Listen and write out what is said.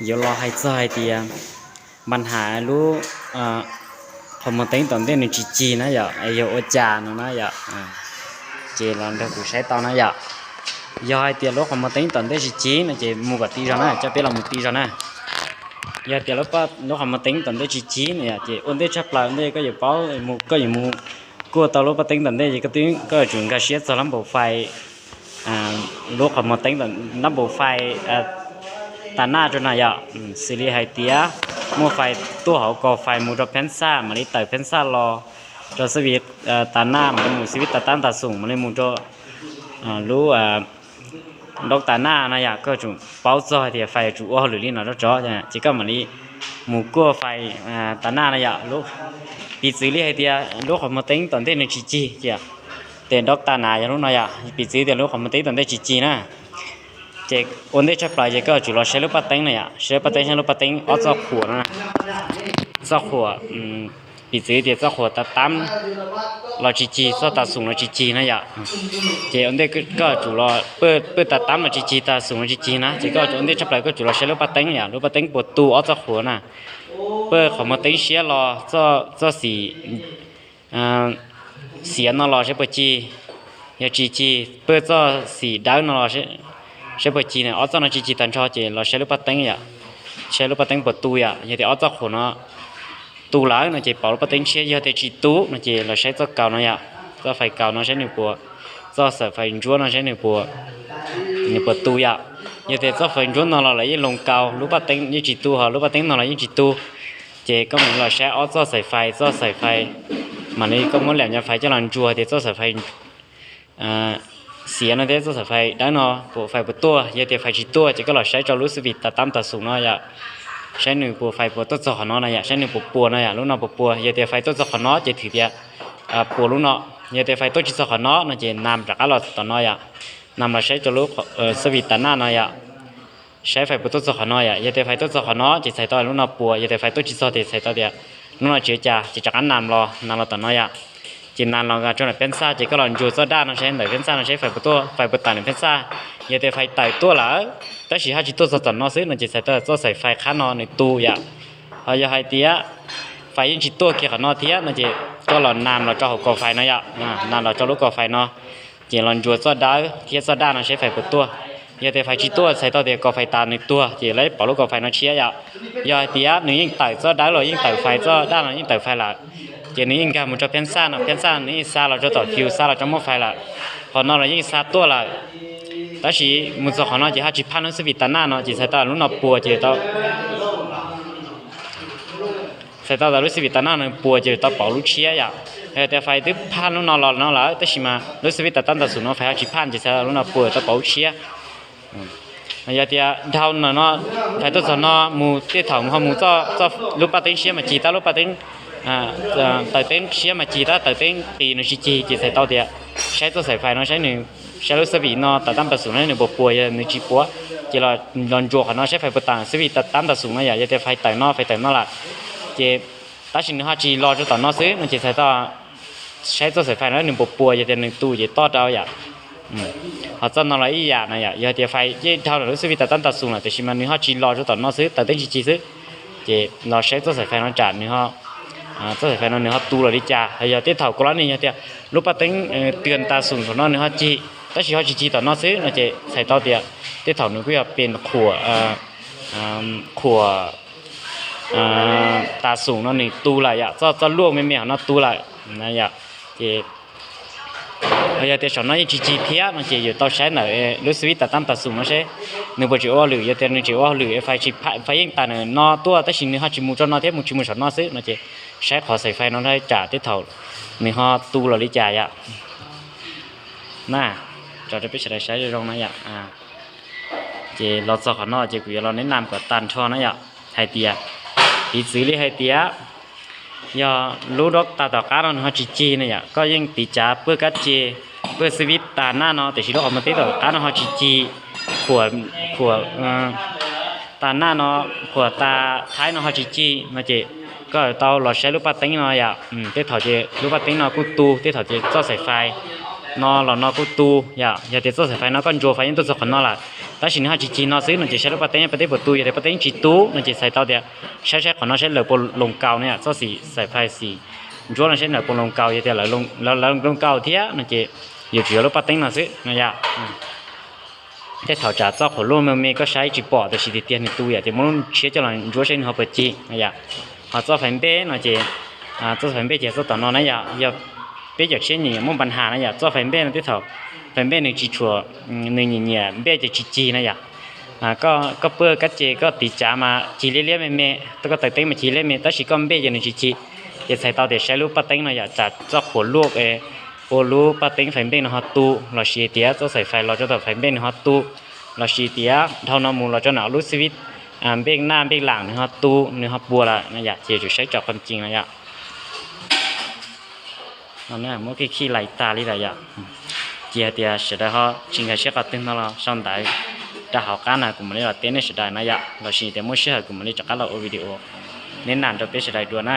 yuav los hais txog hais tias npa nham lub qhov muag teeb tom ntej nws tsis cig na yom, es yog ua cas no na yom. Ces los nrog kuv saib tau na yom. Yog hais tias lub qhov muag teeb tom ntej tsis cig no ces mus kom ti zog na, coj peb los mus ti zog na. Yog tias lub qhov muag teeb tom ntej tsis cig no yom, ces ua ntej tshaj plaws ua ntej koj yuav paub mus, koj yuav mus kuaj tau lub paj teeb tom ntej ces koj twb, koj yuav tsum nkag siab txog lab npaum fais, lub qhov muag teeb, lab npaum fais tas naj rau na yom. Xws li hais tias muaj fais tuaj hauv kaus fais mus rau pheeb xaj, mam li tawm pheeb xaj los rau xib vim tas naj, mam li mus xib vim tas tab tas xum, mam li mus rau lub ntaub tas naj na yom. Koj yuav tsum paub txog hais tias fais yuav tsum ua hauj lwm li no rau tsov, ces koj mam li mus kuaj fais tas naj na yom. Piv txwv li hais tias lub qhov muag teeb tom ntej nws tsis cig ces, ces ntaub tas naj yog lub no yom. Piv txwv tias lub qhov muag teeb tom ntej tsis cig na, ces ua ntej tshaj plaws ces koj yuav tsum los saib lub paj teeb na yom. Saib lub paj teeb, saib lub paj teeb ob txoj qhuam no, txoj qhuam, piv txwv tias txoj qhuam tas tab los tsis cig, txoj tas xum los tsis cig na yom. Ces ua ntej koj yuav tsum los, paj tas tab los tsis cig, tas xum los tsis cig na, ces koj ua ntej tshaj plaws koj yuav tsum los saib lub paj teeb yom, lub paj teeb puas tu ob txoj qhuam na. Paj qhov muag teeb siab los txoj xim xiav no los saib puas cig. Yog tsis cig, paj txoj xim dawb no los saib puas cig na. Ob txoj no tsis cig tag nrho ces los saib lub paj teeb yom, saib lub paj teeb puas tu yom. Yog tias ob txoj qhuam no tu lawm no ces pauv lub paj teeb tshiab. Yog tias tsis tu no ces los saib txoj kaus no yom, txoj fais kaus no saib nws puas, txoj xawm fais ntsuab no saib nws puas, nws puas tu yom. Yog tias txoj fais ntsuab no los lawv yeej loo kaus, lub paj teeb yeej tsis tu, ho lub paj teeb no los yeej tsis tu, ces koj mam los saib ob txoj xawm fais, txoj xawm fais, mam li koj muab lam nyuag fais coj los ntsuas tias txoj xawm fais xiav no thiab txoj xawm fais dawb no puas, fais puas tuaj. Yog tias fais tsis tuaj ces koj los saib rau lub xib vim tas tab tas xum no yom, saib nws puas, fais puas tuaj txog qhov no na yom, saib nws puas puas no yom, lub no puas puas. Yog tias fais tuaj txog qhov no ces thwm tias puas lub no. Yog tias fais tuaj tsis txog qhov no no ces nas rov qab los tom no yom, nas los saib rau lub xib vim tas naj no yom, saib fais puas tuaj txog qhov no yom. Yog tias fais tuaj txog qhov no ces txhais tau lub no puas, yog tias fais tuaj tsis txog ces txhais tau tias lub no tsis ua cas, ces rov qab nas los, nas los tom no yom. Ces nas los rau ntawm pheeb xaj ces koj los ntsuas txoj daj no saib ntawm pheeb xaj no saib fais puas tuaj, fais puas tawm ntawm pheeb xaj. Yog tias fais tawm tuaj lawm tab sis ho tsis tuaj txog tom no xwb no ces txhais tau txoj xawm fais qhab no nws tu yom. Ho yog hais tias fais yeej tsis tuaj kiag qhov no thiab no ces koj los nas los rau hauv kaus fais no yom, nas los rau lub kaus fais no, ces los ntsuas txoj dawb thiab txoj daj no saib fais puas tuaj. Yog tias fais tsis tuaj txhais tau tias kaus fais tas nws tuag ces lawv pauv lub kaus fais no tshiab yom. Yog hais tias nws yeej tawm txoj dawb los yeej tawm fais, txoj daj los yeej tawm fais lawm, ces nws yeej nkag mus rau pheeb xaj no, pheeb xaj nws yeej xa los rau tom fius, xa los rau muab fais lawm. Qhov no los yeej xa tuaj lawm, tab sis mus txog qhov no ces ho tsis phaj lub xib vim tas naj no ces txhais tau lub no puas ces tau, txhais tau tas lub xib vim tas naj no puas ces tau pauv lub tshiab yom. Yog tias fais twb phaj lub no los no lawm tab sis mas lub xib vim tas tab tas xum no fais ho tsis phaj ces txhais tau lub no puas tau pauv lub tshiab. Yog tias dhau no, fais tuaj txog no mus tej thaum ho mus, lub paj teeb siab mas cig tab, lub paj teeb, taws teeb siab mas cig tab, taws teeb qis nws tsis cig ces txhais tau tias saib txoj xaim fais no, saib nws, saib lub xab vim no tas tab pas xum no nws puas puas, yog nws tsis puas ces los ntsuas qhov no saib fais puas tas xab vim tas tab pas xum no yom. Yog tias fais tawm no, fais tawm no lawm ces, tab sis nws ho tsis los rau tom no xwb no ces txhais tau saib txoj xaim fais no nws puas puas, yog tias nws tu ces toj rau yom. Ho txoj no los ib yam no yom, yog tias fais yeej dhau lawm lub xab vim tas tab pas xum lawm tiam sis mas nws ho tsis los rau tom no xwb, taws teeb tsis cig xwb, ces los saib txoj xaim fais no tsam nws ho, txoj xaim fais no nws ho tu los li cas. Yog tej thaum kuv los ne yog tias lub paj teeb tiag tas xum saum no nws ho cig tab sis ho tsis cig tom no xwb no ces txhais tau tias tej thaum nws kuj yog pes qhuam, qhuam tas xum no nws tu lawm yom, txoj, txoj luaj me me hauv no tu lawm yom. Ces yog tias saum no yeej tsis cig thiab no ces yuav tau saib ntawm lub xab vim tas tab pas xum no seb nws puas tseem ua hauj lwm. Yog tias nws tseem ua hauj lwm, fais yeej tawm no tuaj tab sis nws ho tsis mus rau no thiab, mus tsis mus saum no xwb no ces saib qhov xaim fais no tsam tej thaum nws ho tu los li cas yom. Na, tso rau peb sawv daws saib zoo zoo na yom. Ces los txog qhov no ces kuv yuav los neb nam kom tag nrho na yom, hais tias, piv txwv li hais tias yog lub dab tas tom qab no nws ho tsis cig na yom, koj yeej tiv cav puag kab ce, puag xab vim tas naj no tiam sis lub qhov muag teb tom qab no ho tsis cig, khuam, khuam tas naj no, khuam tas thaib no ho tsis cig no ces koj tau los saib lub paj teeb no yom. Tej thaum ces lub paj teeb no kuj tu, tej thaum ces txoj xaim fais no los no kuj tu yom. Yog tias txoj xaim fais no koj ntsuas fais yeej tuaj txog qhov no lawm, Tab sis nws ho tsis cig no xwb no ces saib lub paj teeb, paj teeb puas tu. Yog tias paj teeb tsis tu no ces txhais tau tias saib saib qhov no saib lawv puas loos kaus na yom, txoj xim xaim fais xim ntsuab no saib lawv puas loos kaus. Yog tias lawv loos kaus thiab no ces yuav tsum yog lub paj teeb no xwb no yom. Tej thaum tsam txoj qhuam luaj me me koj saib tsis pom tiam sis tiag tiag nws tu yom, ces muab lub tshiab coj los ntsuab saib nws ho puas cig no yom. Ho txoj fais npej no ces, txoj fais npej ces txoj tom no na yom, yog peb cov tshiab nyiam muaj npa nhas na yom, txoj fais npej no tej thaum fais npej nws tsis tshua, nws nyiam nyiam npej ces tsis cig na yom. Koj pw kab ces koj tiv cav mas cig liab liab me me, koj taws teeb mas cig liab me, tab sis koj npej ces nws tsis cig. Ces txhais tau tias saib lub paj teeb no yom, tsam txoj qhuam luaj, ua lub paj teeb fais npej no ho tu, lossis tias txoj xaim fais los rau tom fais npej nws ho tu, lossis tias dhau no mus los rau nram lub xib fwb npej naj npej lam nws ho tu, nws ho puas lawm no yom, ces yuav tsum saib tsom qhov cig no yom. Muab khij khij lais tag li lawm yom. Ces hais tias sawv daws ho tsis nkag siab qhov twg no los sau ntawv rau hauv qab na kuv mam li los teb nej sawv daws na yom, lossis tias muaj sij hawm kuv mam li rov qab los ua video neb nam rau peb sawv daws dua na.